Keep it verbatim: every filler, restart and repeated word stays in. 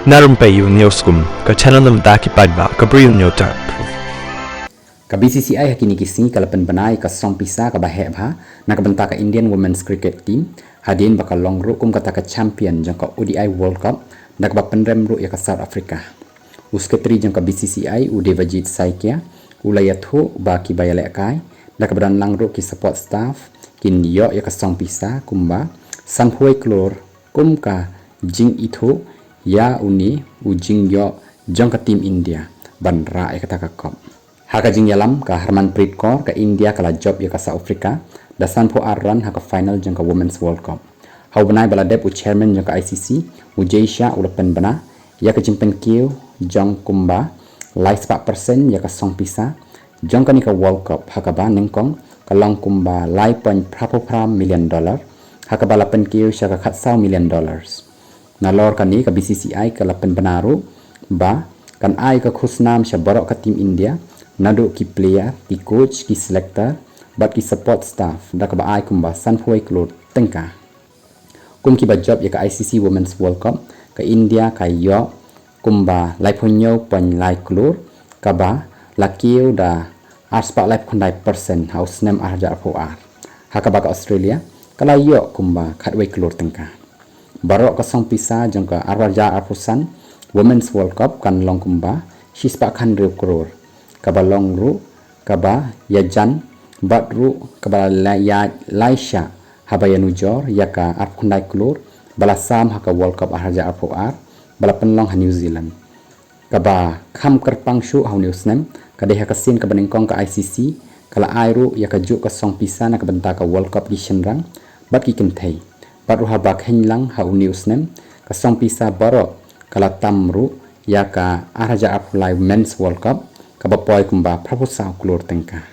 Na rympei ïa u News Kum, ka channel na bynta ki paidbah ka Bri u Hynñiewtrep. Ka B C C I ha kine ki sngi ka la pynbna ïa ka song pisa kaba heh bha na ka bynta ka Indian Women's Cricket Team, hadien ba ka long ruh kum kata ka champion jong ka O D I World Cup, da kaba pynrem ruh ïa ka South Africa. U Secretary jong ka B C C I, u Devajit Saikia, u la ïathuh ba kiba ïalehkai da kaba don lang ruh ki support staff kin ïoh ïa ka song pisa kumba sanphew klur kum ka jingithuh ïa une u jingïoh jong ka team India ban rah ïa kata ka cup. Ha ka jingïalam, ka Harmanpreet Kaur ka India ka la jop ïa ka South Africa da sanphew ar run ha ka final jong ka Women's World Cup. Ha u bnai ba la dep, u chairman jong ka I C C, u Jay Shah, u la pynbna ïa ka jingpynkiew jong kumba lai spah percent ïa ka song pisa jong kane ka World Cup, ha kaba nyngkong ka long kumba lai point phra phew phra million dollar, ha kaba la pynkiew sha ka khatsaw million dollars. Nalor kane, ka B C C I ka la pynbna ruh ba kan ai ka khusnam sha baroh ka team India, naduh ki player, ki coach, ki selector bad ki support staff, da kaba ai kumba sanphew klur tyngka. Kum kiba jop ïa ka I C C Women's World Cup, ka India ka ïoh kumba laiphew hynñiew point lai klur, kaba la kiew da ar spah laiphew khyndai percent ha u snem ar hajar arphew ar. Ha kaba ka Australia ka la ïoh kumba khatwei klur tyngka. Baroh ka song pisa jong ka ar hajar arphew san Women's World Cup kan long kumba shi spah khathynriew klur, kaba long ruh kaba ïajan bad ruh kaba la ïa lai shah haba ïanujor ïa ka arphew khyndai klur ba la sam ha ka World Cup ar hajar arphew ar ba la pynlong ha New Zealand. Kaba kham kyrpang shuh ha une u snem ka dei ha ka sien kaba nyngkong ka I C C ka la ai ruh ïa kajuh ka song pisa na ka bynta ka World Cup ki shynrang bad ki kynthei. Bad ruh haba kheiñ lang ha une u snem, ka song pisa baroh ka la tam ruh ïa ka ar hajar arphew lai Men's World Cup, kaba poi kumba phra phew saw klur tyngka.